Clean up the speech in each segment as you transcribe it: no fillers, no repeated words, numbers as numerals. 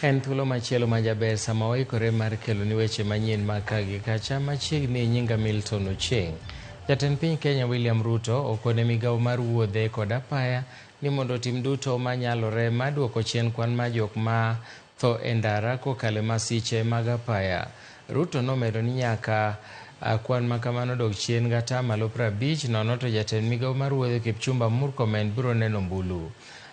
En thuolo machielo ma jaber sama waikore mar keloni weche manyien mag ka gi kacha machiegni nyinga Milton Ochieng. Jatend piny Kenya William Ruto okone migawo mar wuodhe kod apaya ni mondo otim duto manyalore mar duoko chien kwan mar jok ma tho e ndara kokalo e masiche mag apaya. Ruto nomedo ni nyaka kwan ma kamano dog chien gi atamalo 50 nono to jatend migawo mar wuodhe Kipchumba Murkomen biro neno ombulu.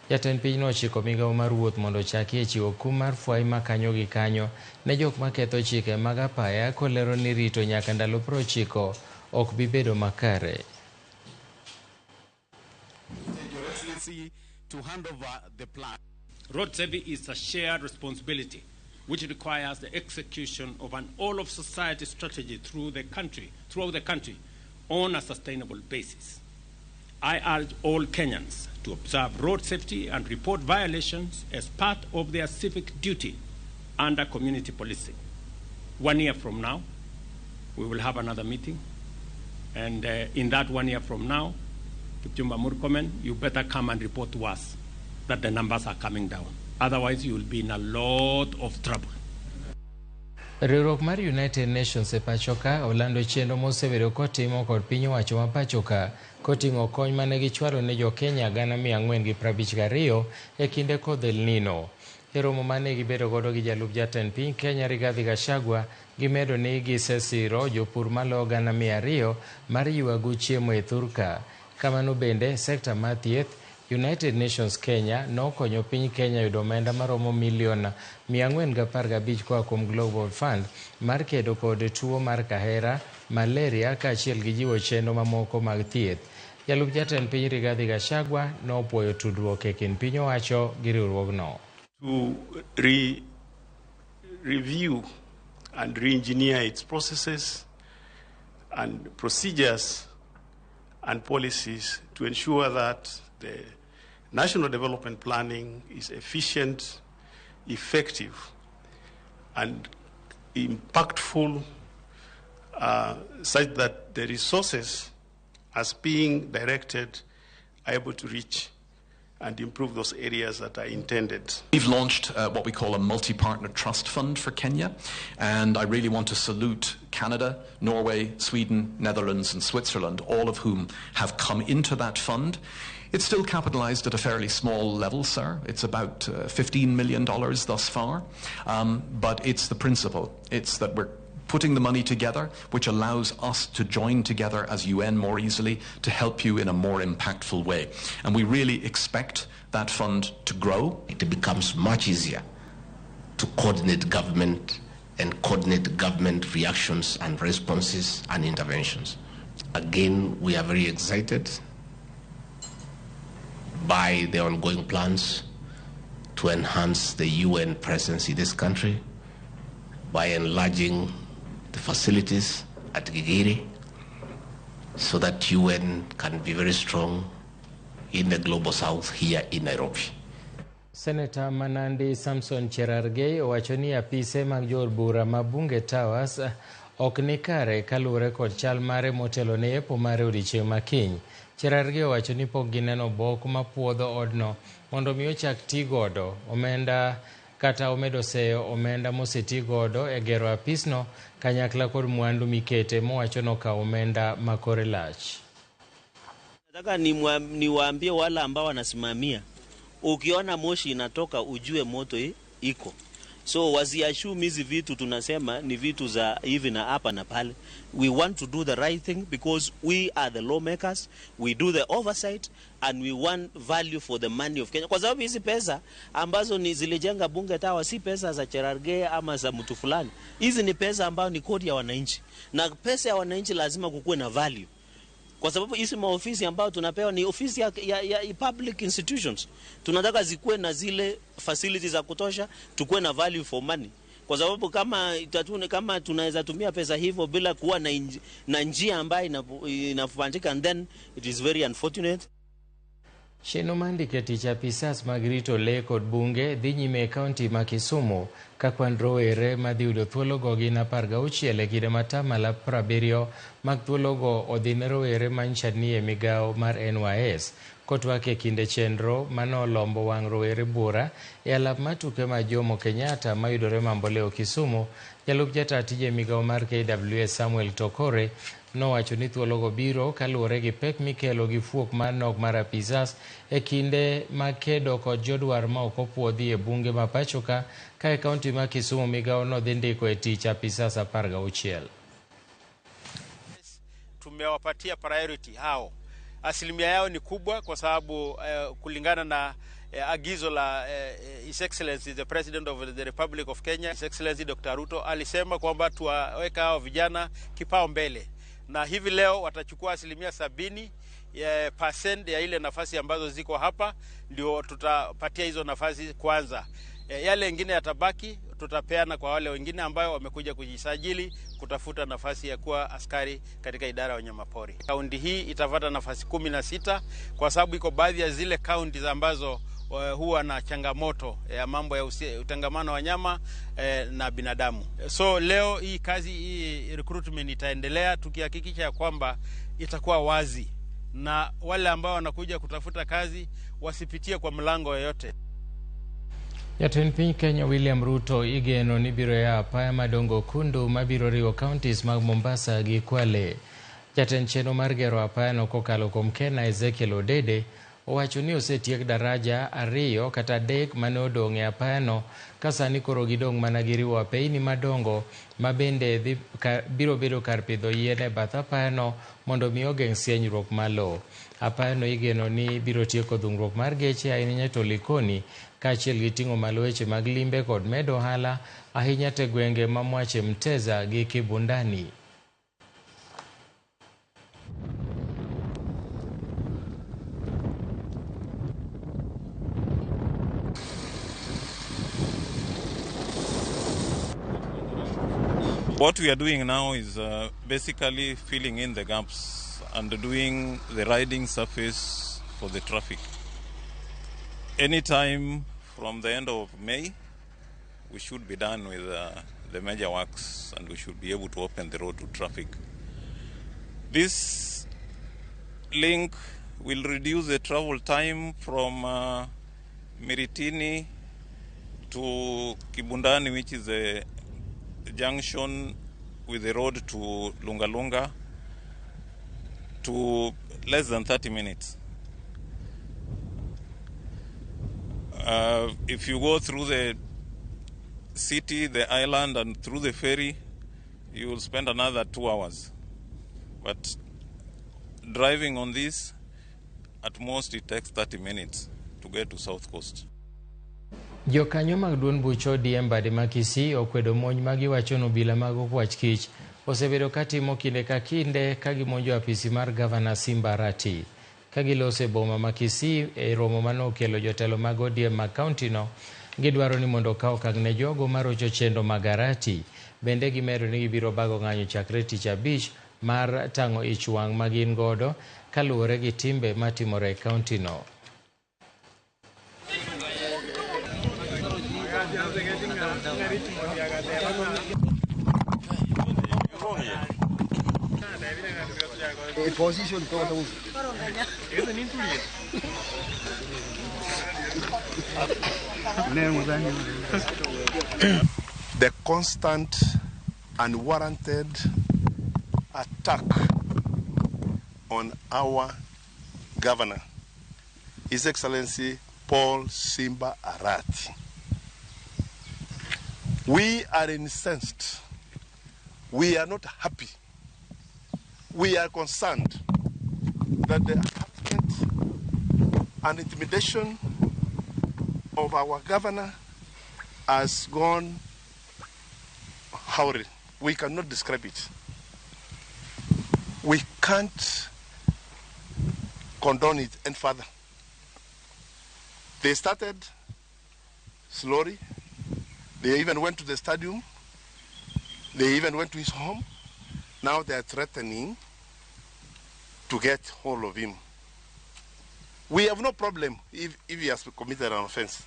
Jatend piny nochiko migawo mar wuoth mondo ochakie chiwo kum mar fwai ma kanyo gi kanyo ne jok maketho chike mag apaya kolero ni rito nyaka ndalo 90 ok bi bedo makare. Your Excellency, to hand over the plan. Road safety is a shared responsibility which requires the execution of an all-of-society strategy throughout the country on a sustainable basis. I urge all Kenyans to observe road safety and report violations as part of their civic duty under community policing. 1 year from now, we will have another meeting. And in that 1 year from now, Kipchumba Murkomen, you better come and report to us that the numbers are coming down. Otherwise, you will be in a lot of trouble. Riwruok mar United Nations e pachoka olando chenro mosebedo kotimo kod piny owacho ma pachoka koting'o kony mane gichwalo ne jo Kenya 452,000 e kinde kodh El Nino. E romo mane gibedo godo gi jalup jatend piny Kenya Rigathi Gachagua, gimedo ni gisesiro jopur maloyo 200,000 mar ywago chiemo e thurka. Kamano bende, sekta mar thieth, United Nations Kenya nokonyo piny Kenya yudo omenda maromo milion 415 koa kuom Global Fund mar kedo kod tuo mar kahera, malaria kaachiel gi jiwo chenro mamoko mag thieth. Jalup jatend piny Rigathi Gachagua nopuoyo tudruok e kind piny owacho gi riwruogno. To review and re-engineer its processes and procedures and policies to ensure that the national development planning is efficient, effective, and impactful, such that the resources as being directed are able to reach and improve those areas that are intended. We've launched what we call a multi-partner trust fund for Kenya, and I really want to salute Canada, Norway, Sweden, Netherlands and Switzerland, all of whom have come into that fund. It's still capitalized at a fairly small level, sir. It's about $15 million thus far, but it's the principle. It's that we're putting the money together, which allows us to join together as UN more easily to help you in a more impactful way. And we really expect that fund to grow. It becomes much easier to coordinate government and coordinate government reactions and responses and interventions. Again, we are very excited by the ongoing plans to enhance the UN presence in this country by enlarging the facilities at Gigiri so that UN can be very strong in the Global South here in Nairobi. Seneta ma Nandi Samson Cherargei owacho ni apise mag jood bura ma Bunge Towers ok ni kare kaluwore kod chal mare motelo ne yepo mare odiechieng' ma kiny. Cherargei owacho ni pok gineno obok mapuodho odno mondo mi ochak ti godo omenda kata omedo seyo omenda moseti godo e gero apisno kanyakla kod mwandu mikete mowacho nokawo omenda ma kore lach. Nataka niwaambie wale ambao wanasimamia, ukiona moshi inatoka ujue moto iko. So wasiassume hizi vitu tunasema ni vitu za hivi na hapa na pale. We want to do the right thing because we are the lawmakers, we do the oversight and we want value for the money of Kenya. Kwa sababu hizi pesa ambazo ni zilijenga Bunge Tower si pesa za Cherargei ama za mtu fulani. Hizi ni pesa ambayo ni kodi ya wananchi. Na pesa ya wananchi lazima kukuwe na value. Kwa sababu hizi maofisi ambayo tunapewa ni ofisi ya public institutions. Tunataka zikuwe na zile facilities za kutosha, tukuwe na value for money. Kwa sababu kama tunaweza tumia pesa hivyo bila kuwa na njia ambayo inafanyika, and then it is very unfortunate. Chenro mar ndiko tich apisas mag rito lee kod bunge dhi nyime e kaunti ma Kisumu ka kwan rowere madhi yudo thuologo gin 16 e kinde ma atamalo 70 mag thuologo odhi ne rowere manyicha nie migawo mar NYS. Kotwak e kinde chenro manolombo wang' rowere buora e alap mar tuke ma Jomo Kenyatta mayudore Mamboleo Kisumu, jalup jata tije migawo mar KWS Samuel Tokore nowacho ni thuologo biro kaluwore gi pek mikelo gi fuok mar nok mar apisas e kinde ma kedo kod jodwar ma ok opuodhi e bunge ma pachoka ka e kaunti ma Kisumu migawo no dhi ndiko e tich apisas 16. Tumewapatia priority hao, asilimia yao ni kubwa kwa sababu kulingana na agizo la His Excellency the President of the Republic of Kenya, His Excellency Dr. Ruto alisema kwamba tuwaweka hao vijana kipao mbele, na hivi leo watachukua 70% ya ile nafasi ambazo ziko hapa, ndio tutapatia hizo nafasi kwanza. Yale wengine yatabaki tutapeana kwa wale wengine ambao wamekuja kujisajili kutafuta nafasi ya kuwa askari katika idara ya wanyamapori. Kaunti hii itapata nafasi 16 kwa sababu iko baadhi ya zile kaunti ambazo huwa na changamoto ya mambo ya utangamano wa wanyama na binadamu. So leo hii kazi hii recruitment itaendelea tukihakikisha kwamba itakuwa wazi na wale ambao wanakuja kutafuta kazi wasipitie kwa mlango yoyote. Jatend piny Kenya William Ruto igeno ni biro yawo apaya madongo kundu mabiro riwo counties mag Mombasa gi Kwale. Jatend chenro mar gero apayano kokalo kuom Kena Ezekiel Odede owacho ni osetiek daraja 2 kata 3 mane odong' e apayano ka sani koro gidong' mana gi riwo apeyni madongo ma bende biro bedo kar pidho yien e bath apayano mondo mi ogeng' sienyruok mar lowo. Apayano igeno ni biro tieko dhungruok mar geche ahinya to Likoni kaachiel gi ting'o malo weche mag limbe kod medo ohala ahinya te gwenge ma Mwache Mteza gi Kibundani. What we are doing now is basically filling in the gaps and doing the riding surface for the traffic. Anytime from the end of May, we should be done with the major works and we should be able to open the road to traffic. This link will reduce the travel time from Miritini to Kibundani, which is a junction with the road to Lungalunga, to less than 30 minutes. If you go through the city, the island, and through the ferry, you will spend another 2 hours. But driving on this, at most it takes 30 minutes to get to South Coast. Jokanyo mag duond buch ODM bade ma Kisii okwedo monj ma giwacho ni obila mag okwach kich osebedo katimo kinde ka kinde ka gimonjo apisi mar gavana Simba Arati. Ka giloso e boma ma Kisii e romo manokelo jotelo mag ODM mag kaunti no, gidwaro ni mondo okaw okang' ne jogo marocho chenro mag Arati. Bende gimedo ni gibiro bago ng'anyo chakre tich abich mar tang'o ich wang' ma gin godo kaluwore gi timbe matimore e kaunti no. The constant unwarranted attack on our governor, His Excellency Paul Simba Arati. We are incensed. We are not happy. We are concerned that the harassment and intimidation of our governor has gone haywire. We cannot describe it. We can't condone it any further. They started slowly. They even went to the stadium. They even went to his home. Now they are threatening to get hold of him. We have no problem if he has committed an offense.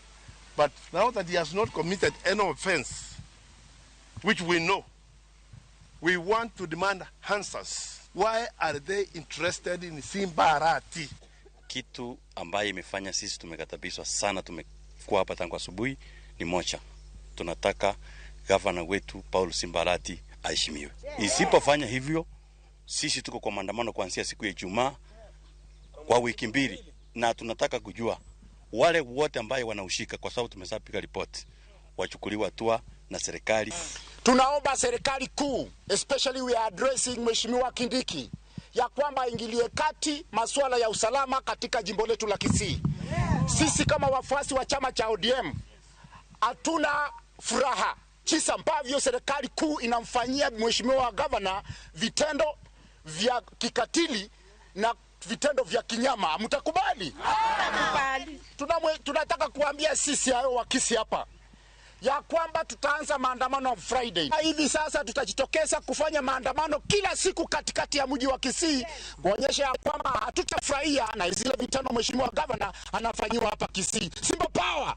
But now that he has not committed any offense, which we know, we want to demand answers. Why are they interested in Simba Arati? Kitu ambaye imefanya sisi tumekatabishwa sana, tumekuwa hapa tangu asubuhi ni moja. Tunataka gavana wetu Paul Simba Arati aheshimiwe. Isipofanya hivyo, sisi tuko kwa maandamano kuanzia siku ya Ijumaa kwa wiki 2, na tunataka kujua wale wote ambaye wanahusika, kwa sababu tumeshapiga ripoti, wachukuliwe hatua na serikali. Tunaomba serikali kuu, especially we are addressing Mheshimiwa Kindiki, ya kwamba ingilie kati masuala ya usalama katika jimbo letu la Kisii. Sisi kama wafuasi wa chama cha ODM hatuna furaha jinsi ambavyo serikali kuu inamfanyia Mheshimiwa Governor vitendo vya kikatili na vitendo vya kinyama. Mtakubali? Tunataka kuambia sisi hayo wa Kisii hapa ya kwamba tutaanza maandamano Friday. Hivi sasa tutajitokeza kufanya maandamano kila siku katikati ya mji wa Kisii kuonyesha kwamba hatutafurahia na zile vitendo Mheshimiwa Governor anafanyiwa hapa Kisii. Simba power!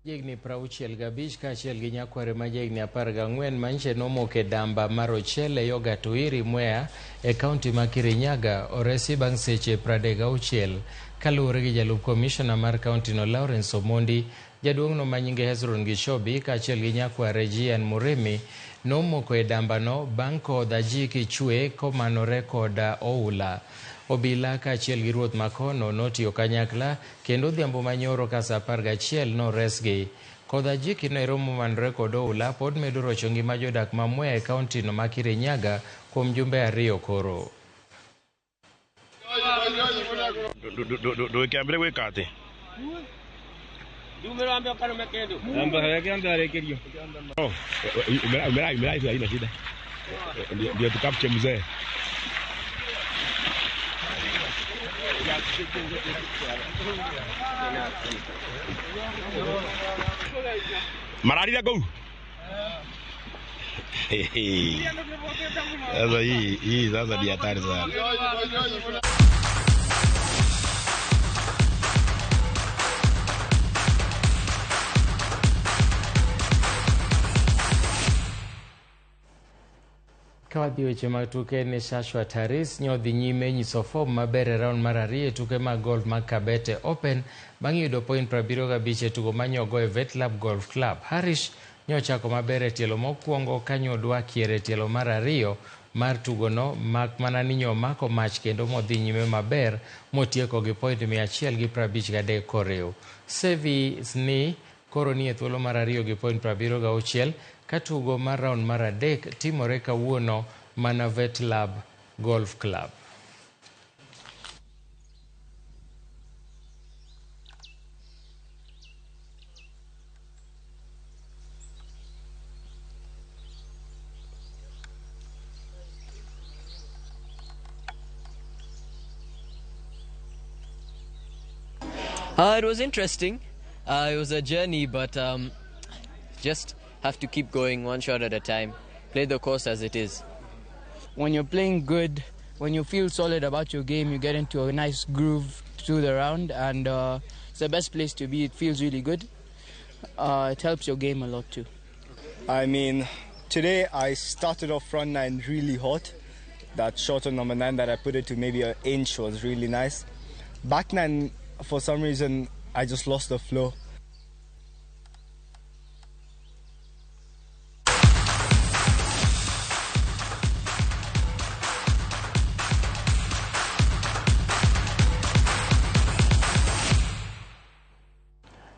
Jahigni 65 kaachiel gi nyakware ma jahigni 14 manche nomoko e damba mar Ochele Yogurt Mwea e kaunti ma Kirinyaga oresi bang' seche 36 kaluwore gi jalup komishona mar kaunti no Lawrence Omondi. Jaduong'no ma nyinge Hezron Gichobi kaachiel gi nyakware Gian Murimi nomoko e dambano bang' kodh ajiki chwe komanore koda oula. Obila kaachiel gi ruoth makono notiyo kanyakla kendo odhiambo manyoro ka saa 11 noresgi. Kodh ajiki noero momanore kod oula pod medo rocho ngima jodak ma Mwea e kaunti no ma Kirinyaga kuom jumbe 2 koro. Mararira go. Sasa hii sasa ni hatari sana. Ka wadhi weche mag tuke ni Shashwat Haris nyodhi nyime nyiso fom maber e round mar 2 e tuke mag golf mag Kabete Open bang' yudo point 75 e tugo manyogo e Vetlab Golf Club. Harish nyochako maber e tielo mokwongo ka nyodwa kier e tielo mar 2 mar tugono, mak mana ni nyomako mach kendo modhi nyime maber motieko gi point 153 koriw. Sevi ni koro ni e thuolo mar 2 gi point 76 ka tugo mar round mar 3 timore kawuono mana Vetlab Golf Club. It was interesting. It was a journey, but just have to keep going one shot at a time. Play the course as it is. When you're playing good, when you feel solid about your game, you get into a nice groove through the round, and it's the best place to be. It feels really good. It helps your game a lot too. I mean, today I started off front nine really hot. That shot on number 9 that I put it to maybe an inch was really nice. Back nine, for some reason, I just lost the flow.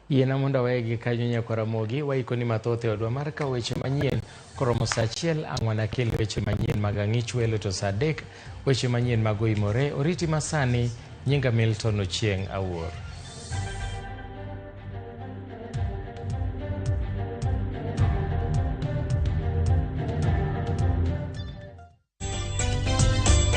Yiena mondo awegi kanyo nyakwaramogi waikoni mathoth e odwa mar kawo weche manyien koromo saa 1 ang'wan akel weche manyien mag ang'ich welo to saa 3 weche manyien mag oimore oriti masani nyinga Milton Ochieng' Awuor.